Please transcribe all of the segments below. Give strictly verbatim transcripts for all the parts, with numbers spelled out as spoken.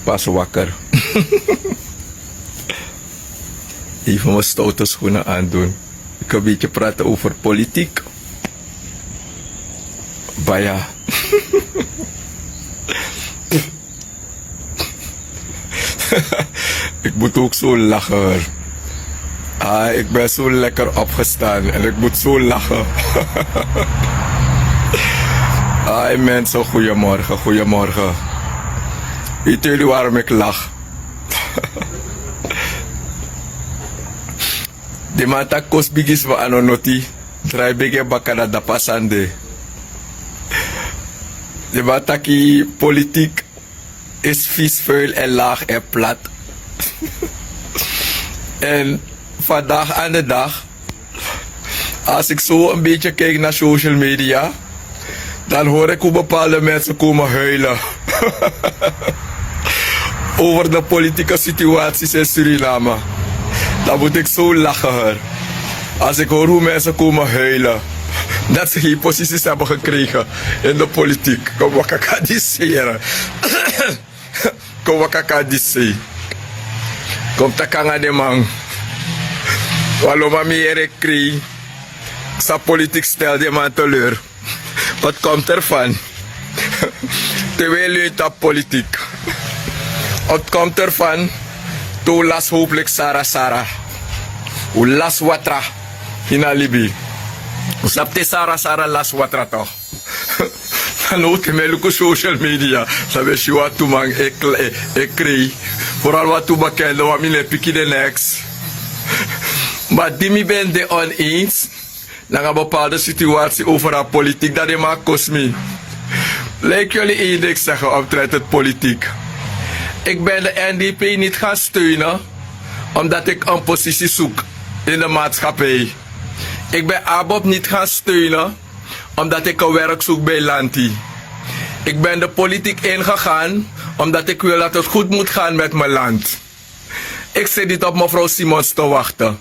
Pas wakker. Even mijn stoute schoenen aandoen. Ik een beetje praten over politiek. Baya. Ik moet ook zo lachen, hoor. Ah, ik ben zo lekker opgestaan en ik moet zo lachen. Hi mensen, goedemorgen, goedemorgen. Weten jullie waarom ik lach? De man taki kosi bigi sma a no noti. Drai bigi en baka na dapa sani de. De man taki politiek is vies, vuil en laag en plat. En vandaag aan de dag, als ik zo een beetje kijk naar social media, dan hoor ik hoe bepaalde mensen komen huilen over de politieke situaties in Suriname. Dan moet ik zo lachen, hoor. Als ik hoor hoe mensen komen huilen dat ze geen posities hebben gekregen in de politiek. Kom, wakaka diseren. Kon waka kon a disi sei. Kon taki nanga den man. Wan lo man mi yere krei. San politiek stel den man teleur. Wat komt er van? Te wi e leun tapu politiek. Wat komt er van? Te wi lasi hopelijk sara sara. Wi lasi watra ini a libi. Wi sabi te sara sara lasi watra toch. Dan now te mi e luku social media, dan mi e si wantu man e krei. Vooral wantu bekende wan, mi no e piki den neks. Ma di mi ben de oneens nanga bepaalde situatie over a politiek, dan den man kosi mi. Laat ik jullie één ding zeggen omtrent het politiek. Ik ben de N D P niet gaan steunen omdat ik een positie zoek in de maatschappij. Ik ben ABOP niet gaan steunen omdat ik een werk zoek bij Lanti. Ik ben de politiek ingegaan omdat ik wil dat het goed moet gaan met mijn land. Ik zit niet op mevrouw Simons te wachten.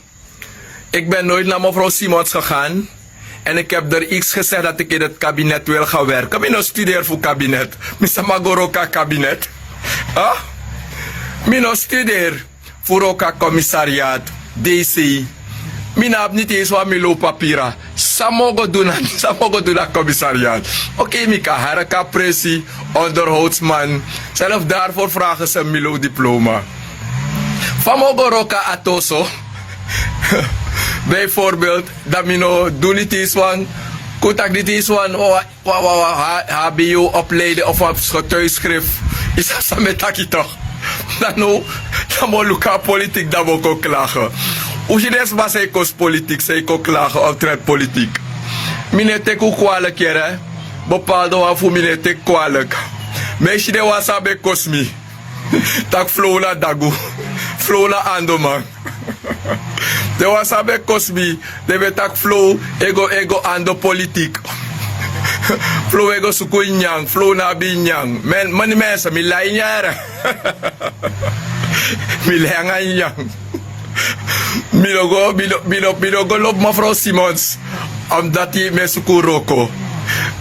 Ik ben nooit naar mevrouw Simons gegaan en ik heb er iets gezegd dat ik in het kabinet wil gaan werken. Mi no studeer voor kabinet. Mi sama go wroko a kabinet. Huh? Mi no studeer fu wroko a commissariat, D C. Mi no abi niti eens wan Milo papira. San mi o go du na, san mi o go du na commissariat? Oké, mi kan harka, presi, onderhoudsman. Zelf daarvoor vragen ze Milo diploma. Fa mi o go wroko a ati so? Bijvoorbeeld, dan mi no du niti eens wan, kon taki niti eens wan, wan, wan, wan, wan H-, H B O-opleiding of wan getuigschrift. Is dat san mi e taki toch? Dan now, dan mi o luku a politiek, dan mi o kon klagen. Un si den sma san e kosi politiek, san e kon klagen omtrent politiek. Mi no e teki un kwalijk yere. Bepaalde wan fu mi no e teki kwalijk. Mi e si den wan san ben kosi mi. Taki Flow na dagu. Flow na andoman. Den wan san ben kosi mi, den ben taki Flow e go, e go ando politiek. Flow e go suku nyanyan, Flow no abi nyanyan. Men, meni mensen, mi lai nyanyan. Mi lai nanga nyanyan. Mi no go, mi no, mi no, mi no go lobi mevrouw Simons, omdati mi e suku wroko.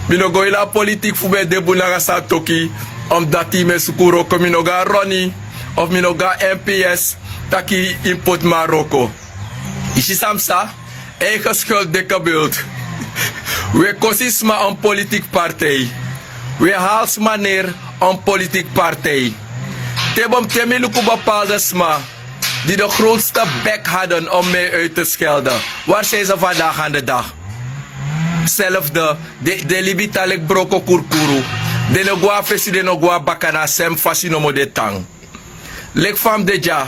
Mi no go ini a politiek fu mi e de bun nanga Satoki, omdati mi e suku wroko. Mi no go na Ronnie of mi no go na M P S taki yu mus poti mi na wroko. Yu si san mi sa? Eigen schuld, dikke bult. Wi e kosi sma, een politiek partij. Wi e hali sma neer, een politiek partij. Te mi, te mi luku bepaalde sma die de grootste bek hadden om mij uit te schelden. Waar zijn ze vandaag aan de dag? Zelfde, den, den libi tan leki broko kurkuru. Den no go na fesi, den no go na baka, na a sem fasi nomo den tan. Leki fa mi de dya,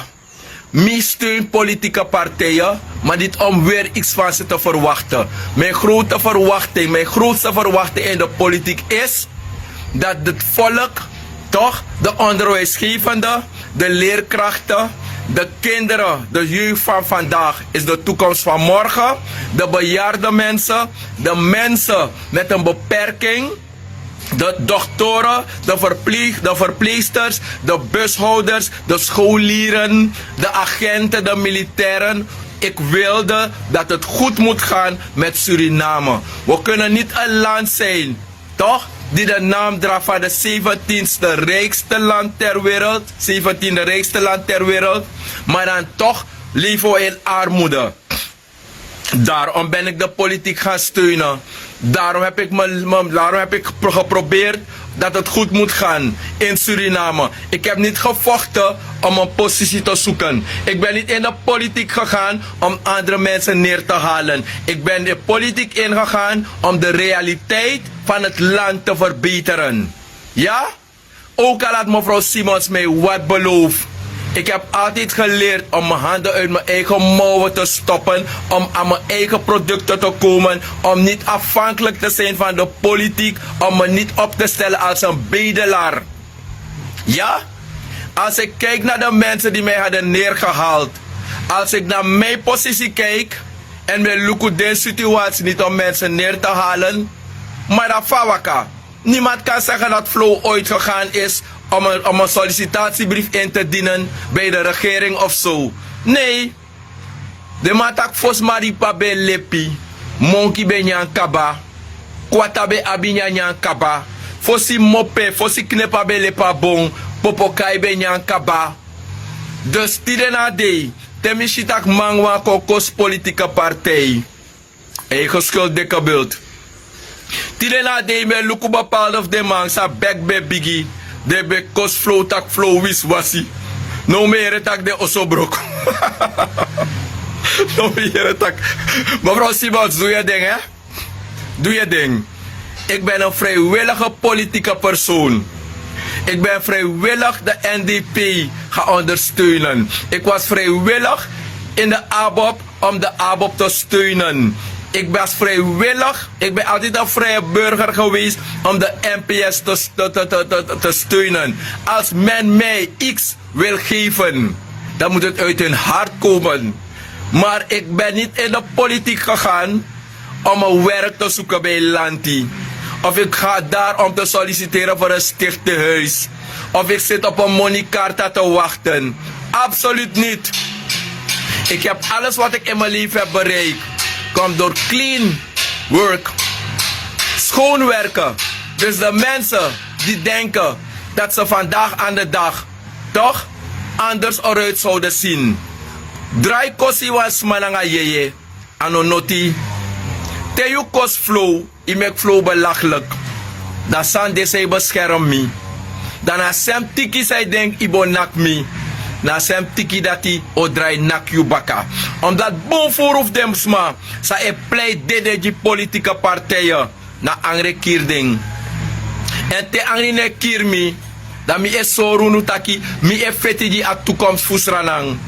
mi steun politieke partijen, maar niet om weer iets van ze te verwachten. Mijn grote verwachting, mijn grootste verwachting in de politiek is dat het volk, toch, de onderwijsgevende, de leerkrachten, de kinderen, de jeugd van vandaag is de toekomst van morgen, de bejaarde mensen, de mensen met een beperking, de doktoren, de verpleeg-, de verpleegsters, de bushouders, de scholieren, de agenten, de militairen. Ik wilde dat het goed moet gaan met Suriname. We kunnen niet een land zijn, toch, die de naam draagt van de zeventiende rijkste land ter wereld, zeventiende rijkste land ter wereld, maar dan toch leven we in armoede. Daarom ben ik de politiek gaan steunen. Daarom heb ik, me, me- daarom heb ik gepro- geprobeerd dat het goed moet gaan in Suriname. Ik heb niet gevochten om een positie te zoeken. Ik ben niet in de politiek gegaan om andere mensen neer te halen. Ik ben de politiek ingegaan om de realiteit van het land te verbeteren. Ja? Ook al had mevrouw Simons mij wat beloofd, ik heb altijd geleerd om mijn handen uit mijn eigen mouwen te stoppen, om aan mijn eigen producten te komen, om niet afhankelijk te zijn van de politiek, om me niet op te stellen als een bedelaar. Ja, als ik kijk naar de mensen die mij hadden neergehaald, als ik naar mijn positie kijk en mijn luku deze situatie niet om mensen neer te halen, maar dat fawaka. Niemand kan zeggen dat Flow ooit gegaan is om een, om een sollicitatiebrief in te dienen bij de regering of zo. Nee. De man taki fosi maripa ben lepi, monki ben nyan kaba, kwata ben abi nyanyan kaba, fosi mope, fosi knepa ben lepi a bon, popokai ben nyan kaba. Dus tide na a dei, te mi si taki man wan kon kosi politike partij, eigen schuld dikke bult. Tide na a dei mi e luku bepaalde fu den man san bek ben bigi, den ben kosi Flow taki Flow wisiwasi. Now mi e yere taki den oso broko. Now mi e yere taki, mevrouw Simons, du yu den, hè? Du yu den. Ik ben een vrijwillige politieke persoon. Ik ben vrijwillig de N D P gaan ondersteunen. Ik was vrijwillig in de ABOP om de ABOP te steunen. Ik was vrijwillig, ik ben altijd een vrije burger geweest om de N P S te, te, te, te, te, te steunen. Als men mij iets wil geven, dan moet het uit hun hart komen. Maar ik ben niet in de politiek gegaan om een werk te zoeken bij Lanti. Of ik ga daar om te solliciteren voor een stichtenhuis. Of ik zit op een monikarta te wachten. Absoluut niet. Ik heb alles wat ik in mijn leven heb bereikt, komt door clean work. Schoonwerken. Dus de mensen die denken dat ze vandaag aan de dag toch anders eruit zouden zien. Drai kosi wan sma nanga yeye, a no noti. Te yu kosi Flow, yu meki Flow belachelijk. Dan san de san e bescherm mi. Dan na sem tiki san e denki yu bo naki mi, na sem tiki dati o drai naki yu baka. Omdat bun furu fu den sma san e pleit dede gi politike partijen, na angre kiri den. Èn te angre no e kiri mi, dan mi e sori unu taki mi e feti gi a toekomst fu Sranan.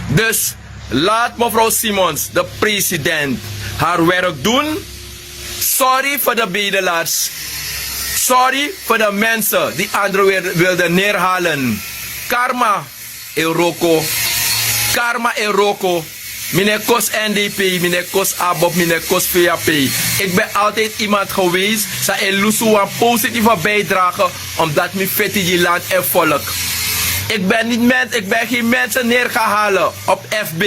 Dus laat mevrouw Simons, de president, haar werk doen. Sorry voor de bedelaars. Sorry voor de mensen die anderen weer wilden neerhalen. Karma e wroko. Karma e wroko. Mi no e kosi N D P, mi no e kosi ABOP, mi no e kosi V A P. Ik ben altijd iemand geweest san e lusu wan positieve bijdrage, omdat mi feti gi land en volk. Ik ben niet mens, ik ben geen mensen neergehaald op F B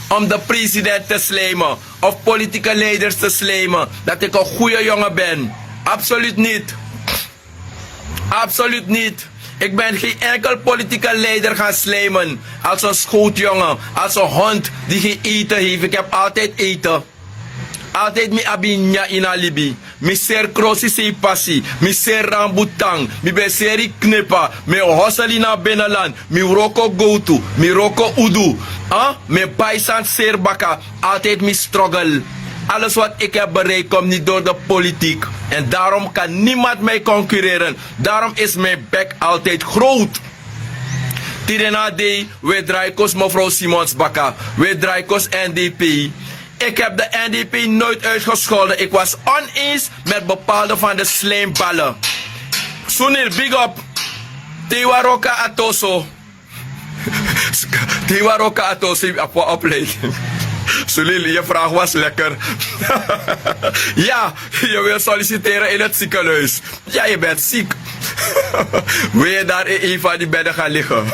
om de president te slijmen of politieke leiders te slijmen dat ik een goede jongen ben. Absoluut niet. Absoluut niet. Ik ben geen enkel politieke leider gaan slijmen als een schootjongen, als een hond die geen eten heeft. Ik heb altijd eten. Altijd mi abi nyan ini a libi. Mi seri krosi sei pasi. Mi seri rambutan. Mi ben seri knepa. Mi e hosel ini a binnenland. Mi wroko gowtu. Mi wroko udu. Ah, mi e bai sani seri baka. Altijd mi struggle. Alles wat ik heb bereikt komt niet door de politiek. En daarom kan niemand mij concurreren. Daarom is mijn bek altijd groot. Tide na a dei, we drai kosi mevrouw Simons baka. We drai kosi N D P. Ik heb de N D P nooit uitgescholden. Ik was oneens met bepaalde van de slijmballen. Sunil, big up. Te yu wani wroko a toso. Te yu wani wroko a toso, yu abi wan opleiding. Sunil, je vraag was lekker. Ja, je wil solliciteren in het ziekenhuis. Ja, je bent ziek. Wil je daar in een van die bedden gaan liggen?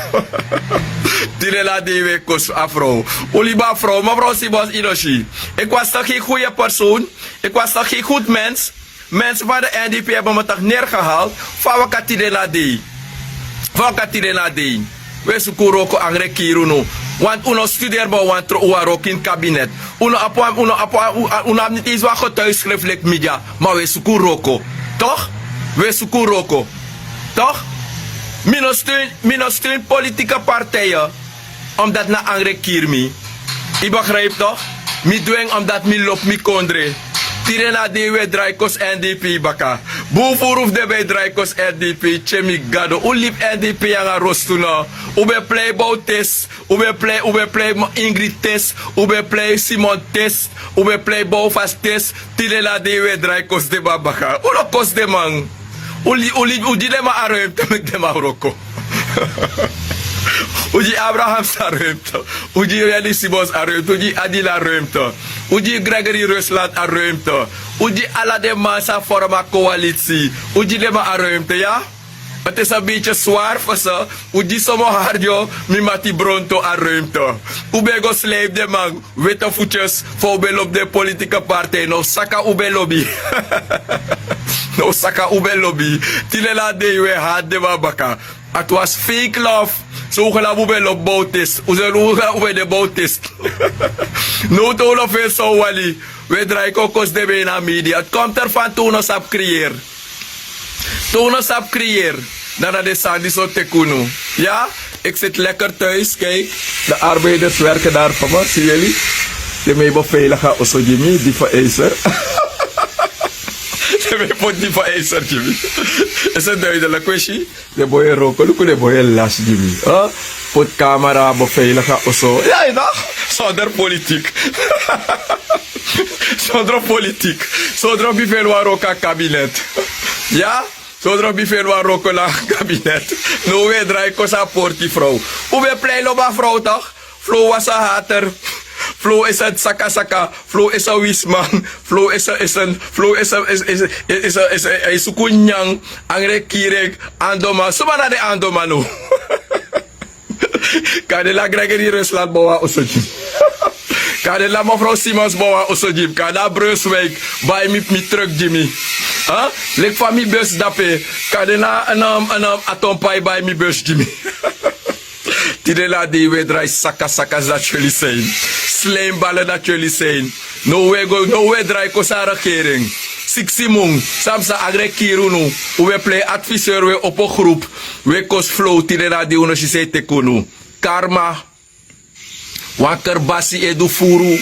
Tide na a dei we kosi a vrouw. Un libi a vrouw, mevrouw Simons, yu no si. Ik was toch geen goede persoon? Ik was toch geen goed mens? Mensen van de N D P hebben me toch neergehaald. Fa waka tide na dei. Fa waka tide na dei. We suku wroko, angre kiri unu. Want unu no studeri, ma wan tro unu wroko in kabinet. Unu abi wan, unu abi wan, unu abi niti isi wan getuigschrift leki mi dya. Ma we suku wroko. Toch? We suku wroko. Toch? Mi no steun, mi no steun politieke partijen. Omdat na angre kiri mi. Yu begrijp toch? Mi du en omdat mi lobi mi kondre. Tide na dei we drai kosi N D P baka. Bun furu fu den ben e drai kosi N D P, tyari mi Gado. Un libi N D P nanga rostu no? Un ben plei Bou Tes, un ben plei, un ben plei Ingrid Tes, un ben plei Simon Tes, un ben plei Bou Fasi Tes. Tide na dei we drai kosi den man baka. Un no kosi den man. Un li, un li, un gi den man a ruimte, meki den man wroko. Un gi Abrahams a ruimte. Un gi René Simons a ruimte. Un gi Adil a ruimte. Un gi Gregory Rusland a ruimte. Un gi ala den man san vorm a coalitie. Un gi den man a ruimte, ya? Het is een beetje zwaar voor ze. Un gi Somo Harjo, mi mati Bronto a ruimte. Un ben go sleep den man. Witte voetjes, fa un ben lobi den politieke partij. No saka un ben lobi. No saka un ben lobi. Tide na dei we hati den man baka. Het was fake love. Zogenaamd un ben lobi Bou Tes. Un zogenaamd un ben de Bou Tes. No, te un no feni san un wani. We drai kon kosi den ben na media. Het komt ervan te un no sabi creëer. Te un no sabi creëer, dan na den sani disi o teki unu. Ja, ik zit lekker thuis, kijk. De arbeiders werken daar voor me, zie jullie. Den man e beveilig a oso gi mi, die van ijzer. Den man e poti die van ijzer gi mi. Is het duidelijk, we si? Den boi e wroko, luku, den boi e lasi gi mi. Huh? Poti camera, beveilig a oso. Ja, toch? Zonder politiek. Zonder politiek. Zonder bifel wan wroko a kabinet. Ja? Zonder bifel wan wroko na kabinet. No, we drai kosi a porti vrouw. Un ben plei lobi a vrouw toch? Flow was a hater. Flow is een sakasaka. Flow is een wisman. Flow is een, is een, Flow is een, is, is, is, is, is, is, is suku nyan. Angre kiri en. Andoman. Suma na den andoman no? Kande na Gregory Rusland bow wan oso gi mi. Kande na mevrouw Simons bow wan oso gi mi. Kande na Brunswijk bai mi, mi truck gi mi. Huh? Leki fa mi bus dape. Kande na, na, na Atompai bai mi bus gi mi. Tide na dei we drai sakasakas dati yu e lisi. Slijmballen dati yu e lisi. No, we go, no, we drai kosi a regering. Siksi mun, san mi sa angre kiri unu. Un ben plei adviseur, we opo groep. We kosi Flow, tide na dei un no si san e teki unu. Karma. Wan kerbasi e du furu.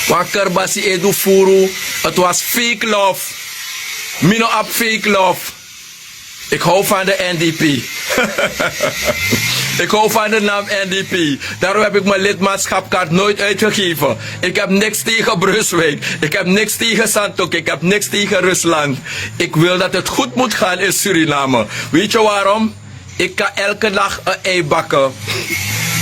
Wan kerbasi e du furu. Het was fake love. Mi no abi fake love. Ik hou van de N D P. Ik hou van de naam N D P. Daarom heb ik mijn lidmaatschapkaart nooit uitgegeven. Ik heb niks tegen Brunswijk. Ik heb niks tegen Santok. Ik heb niks tegen Rusland. Ik wil dat het goed moet gaan in Suriname. Weet je waarom? Ik kan elke dag een ei bakken.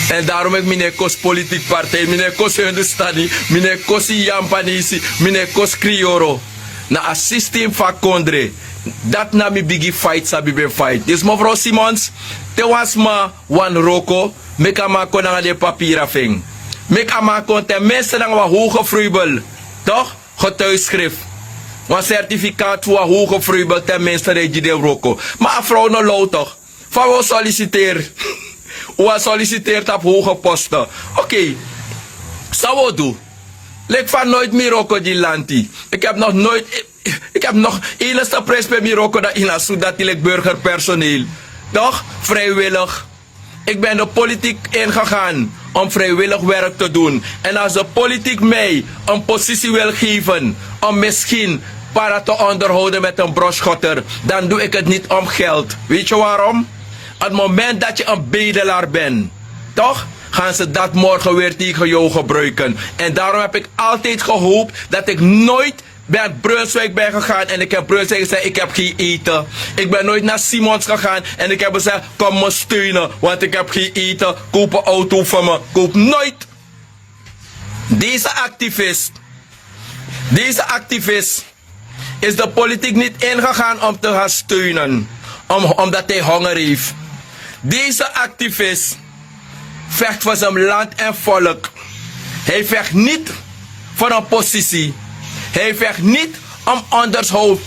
En daarom heb ik mi no e kosi politiek partij, mi no e kosi Hindustani, mi no e kosi Yampanesi, mi no e kosi Krioro. Na a systeem fu a kondre. Dati na mi bigi fight san mi ben fight. Dus mevrouw Simons, te wan sma wani wroko, meki a man kon nanga den papiri fu en. Meki a man kon ten minste nanga wan hoge vreubel. Toch? Getuigschrift. Wan certificaat fu wan hoge vreubel ten minste dan e gi den wroko. Ma a vrouw no low toch? Fa wi o solliciteer. Un wani solliciteer tapu hoge posten. Oké. San wi o du? Leki fa noiti mi wroko gi lanti. Ik heb nog nooit, ik heb nog, enigste prijs pe mi wroko dan ini a sudati leki burgerpersoneel. Toch? Vrijwillig. Ik ben de politiek ingegaan om vrijwillig werk te doen. En als de politiek mij een positie wil geven om misschien para te onderhouden met een brosgotter, dan doe ik het niet om geld. Weet je waarom? Het moment dat je een bedelaar bent, toch, gaan ze dat morgen weer tegen jou gebruiken. En daarom heb ik altijd gehoopt dat ik nooit ben Brunswijk ben gegaan en ik heb Brunswijk gezegd: ik heb geen eten. Ik ben nooit naar Simons gegaan en ik heb gezegd: kom me steunen, want ik heb geen eten. Koop een auto voor me. Koop nooit. Deze activist, deze activist is de politiek niet ingegaan om te gaan steunen, om, omdat hij honger heeft. Deze activist vecht voor zijn land en volk. Hij vecht niet voor een positie. Hij vecht niet om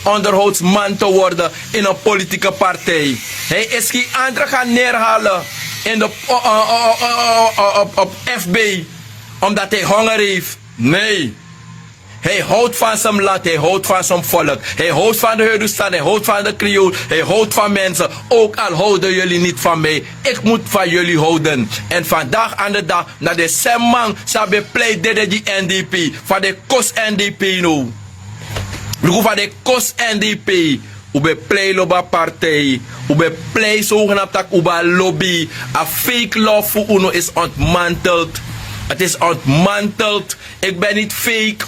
onderhoudsman te worden in een politieke partij. Hij is geen andere gaan neerhalen in de, op fb, omdat hij honger heeft. Nee. Hij houdt van zijn land, hij houdt van zijn volk. Hij houdt van de Hindustan, hij houdt van de Creool, hij houdt van mensen. Ook al houden jullie niet van mij, ik moet van jullie houden. En vandaag aan de dag, na de semang sabi pleit dede di N D P, van de kos N D P no. Luku van de kos N D P. U ben plei lobi a partij. U ben plei zogenaamd tak' u ben a lobi. A fake love fu unu is ontmanteld. Het is ontmanteld. Ik ben niet fake.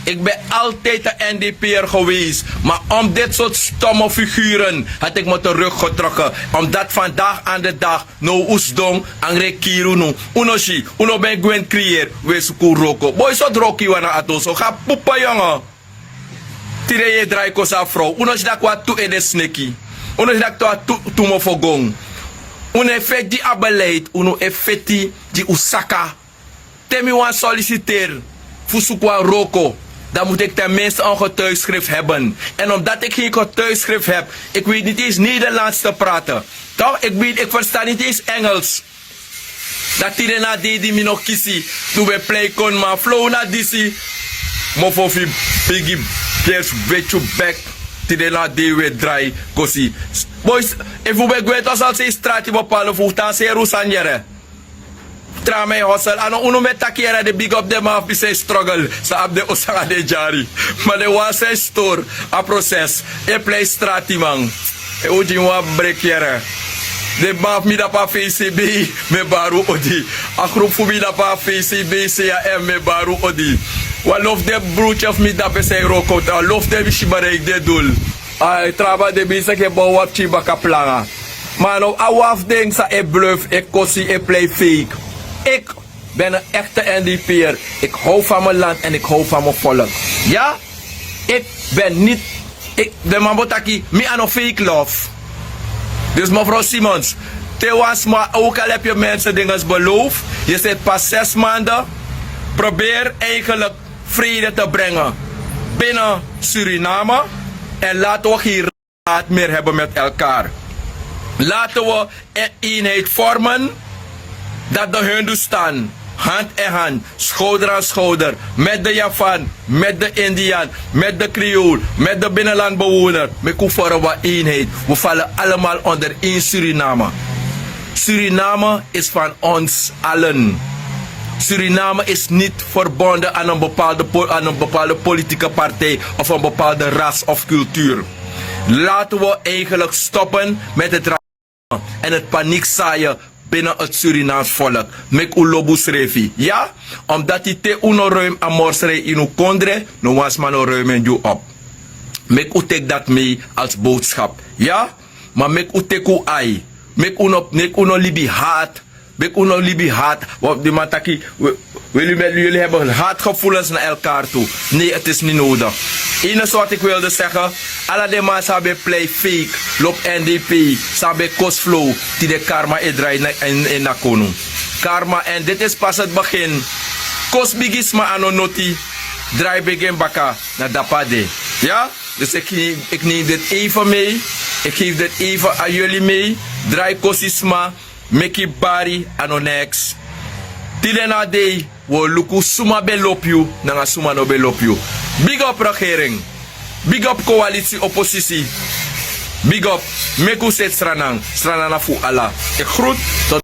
Ik ben altijd een N D P'er geweest. Maar om dit soort stomme figuren had ik me teruggetrokken. Omdat vandaag aan de dag no usdong angre kiri unu. Unu si, unu ben gwen creëer. We suku roko. Boy, so droki wana atoso. Ga poepen, jongen. Tide yu e drai kosi a frow. Unu si daki wan tu ede sneki. Unu si daki wan tu mofo gon. Unu e feti a beleid. Unu e feti di un saka. Te mi wani solisiteri fu suku wan wroko, dan mus iki ten minste en getuigschrift hebben. En omdat ik geen getuigschrift heb, ik weet niet eens Nederlands te praten. Toch? Ik weet, ik versta niet eens Engels. Dan tide na a dei di mi no kisi, tu ben plei kon man flow na disi. Mofo fu bigi pers weti yu bek. Tide na a dei we drai kosi. Boys, efu ben gwe to sal sei strati bepaalde fu tan seri un sani yere. Tra mi e hosel. A no unu mi e taki yere, den bigi op den man fu mi san e struggle, san abi den oso nanga den dyari. Ma den wan san e stori a proses, e plei stratiman. E odi wan breki yere. Den man fu mi dapu a fcb, mi e bari un odi. A grupu fu mi dapu a fcb, C A M, mi e bari un odi. Wan lo fu den brutya fu mi dapu san e wroko, wan lo fu den mi si bereiki den dul. A e traba den mi seki e bow wan pikin baka planga. Ma a no a wan fu den san e bluf, e kosi, e plei fake. Ik ben een echte N D P'er. Ik hou van mijn land en ik hou van mijn volk. Ya, ik ben niet, ik, den man bo taki mi a no fake love. Dus mevrouw Simons, te wan sma, ook al heb je mensen dingen beloofd, je zit pas zes maanden, probeer eigenlijk vrede te brengen binnen Suriname. En laten we geen haat meer hebben met elkaar. Laten we een eenheid vormen, dat de Hindustan hand in hand, schouder aan schouder, met de Javan, met de Indiaan, met de Creool, met de binnenlandbewoner, meki un vorm wan eenheid. We vallen allemaal onder één Suriname. Suriname is van ons allen. Suriname is niet verbonden aan een bepaalde, aan een bepaalde politieke partij of een bepaalde ras of cultuur. Laten we eigenlijk stoppen met het racisme en het paniek zaaien binnen het Surinaams volk. Meki un lobi unsrefi. Ya? Omdat te un no ruim a morsrij in un kondre, no wan sma no ruim en gi un op. Meki un teki dati mee als boodschap. Ya? Ma meki un teki un ai. Meki un no, meki un no libi haat. Meki un no libi haat. Want die man taki, we, we, we, jullie hebben haatgevoelens naar elkaar toe. Nee, het is niet nodig. Enige wat ik wilde zeggen, ala den man san ben plei fake, lobi N D P, san ben kosi flow, tide karma e drai na, in, in na konu. Karma, en dit is pas het begin. Kosi bigisma a no noti, drai begi en baka, na dape a de. Ya? Dus ik, ik neem dit even mee. Ik geef dit even aan jullie mee. Drai kosisma, meki bari, a no neks. Tide na a dei, wi o luku suma ben lobi yu, nanga suma no ben lobi yu. Big up regering. Big up coalitie oppositie. Big up, meki un seti Sranan. Sranan na fu ala. Ik groet, tot